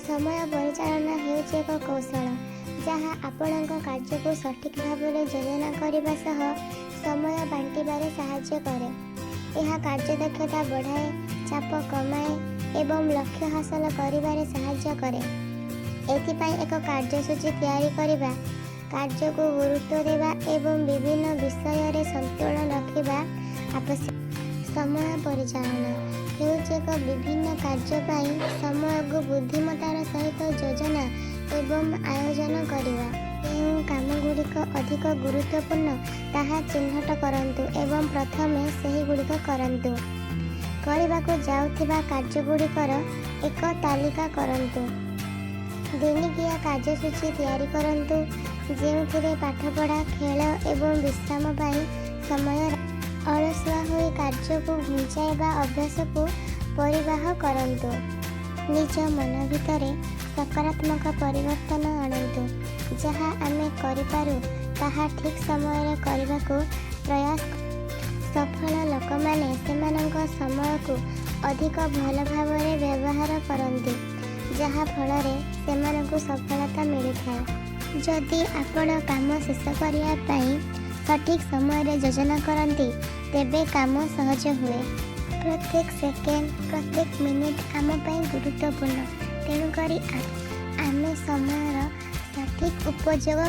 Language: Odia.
ସମୟ ପରିଚାଳନା ହେଉଛି ଏକ କୌଶଳ, ଯାହା ଆପଣଙ୍କ କାର୍ଯ୍ୟକୁ ସଠିକ୍ ଭାବରେ ଯୋଜନା କରିବା ସହ ସମୟ ବାଣ୍ଟିବାରେ ସାହାଯ୍ୟ କରେ। ଏହା କାର୍ଯ୍ୟଦକ୍ଷତା ବଢ଼ାଏ, ଚାପ କମାଏ ଏବଂ ଲକ୍ଷ୍ୟ ହାସଲ କରିବାରେ ସାହାଯ୍ୟ କରେ। ଏଥିପାଇଁ ଏକ କାର୍ଯ୍ୟସୂଚୀ ତିଆରି କରିବା, କାର୍ଯ୍ୟକୁ ଗୁରୁତ୍ୱ ଦେବା ଏବଂ ବିଭିନ୍ନ ବିଷୟରେ ସନ୍ତୁଳନ ରଖିବା ଆବଶ୍ୟକ। ସମୟ ପରିଚାଳନା ହେଉଛି ଏକ ବିଭିନ୍ନ କାର୍ଯ୍ୟ ପାଇଁ ସମୟକୁ ବୁଦ୍ଧିମତାର ସହିତ ଯୋଜନା ଏବଂ ଆୟୋଜନ କରିବା। କେଉଁ କାମଗୁଡ଼ିକ ଅଧିକ ଗୁରୁତ୍ୱପୂର୍ଣ୍ଣ ତାହା ଚିହ୍ନଟ କରନ୍ତୁ ଏବଂ ପ୍ରଥମେ ସେହିଗୁଡ଼ିକ କରନ୍ତୁ। କରିବାକୁ ଯାଉଥିବା କାର୍ଯ୍ୟଗୁଡ଼ିକର ଏକ ତାଲିକା କରନ୍ତୁ। ଦିନିକିଆ କାର୍ଯ୍ୟସୂଚୀ ତିଆରି କରନ୍ତୁ, ଯେଉଁଥିରେ ପାଠପଢ଼ା, ଖେଳ ଏବଂ ବିଶ୍ରାମ ପାଇଁ ସମୟ। ଅଳସୁଆ ହୋଇ କାର୍ଯ୍ୟକୁ ଘୁଞ୍ଚାଇବା ଅଭ୍ୟାସକୁ ପରିହାସ କରନ୍ତୁ। ନିଜ ମନ ଭିତରେ ସକାରାତ୍ମକ ପରିବର୍ତ୍ତନ ଆଣନ୍ତୁ। ଯାହା ଆମେ କରିପାରୁ ତାହା ଠିକ୍ ସମୟରେ କରିବାକୁ ପ୍ରୟାସ। ସଫଳ ଲୋକମାନେ ସେମାନଙ୍କ ସମୟକୁ ଅଧିକ ଭଲ ଭାବରେ ବ୍ୟବହାର କରନ୍ତି, ଯାହା ଫଳରେ ସେମାନଙ୍କୁ ସଫଳତା ମିଳିଥାଏ। ଯଦି ଆପଣ କାମ ଶେଷ କରିବା ପାଇଁ ସଠିକ୍ ସମୟରେ ଯୋଜନା କରନ୍ତି, ତେବେ କାମ ସହଜ ହୁଏ। ପ୍ରତ୍ୟେକ ସେକେଣ୍ଡ, ପ୍ରତ୍ୟେକ ମିନିଟ୍ ଆମ ପାଇଁ ଗୁରୁତ୍ୱପୂର୍ଣ୍ଣ। ତେଣୁକରି ଆମେ ସମୟର ସଠିକ୍ ଉପଯୋଗ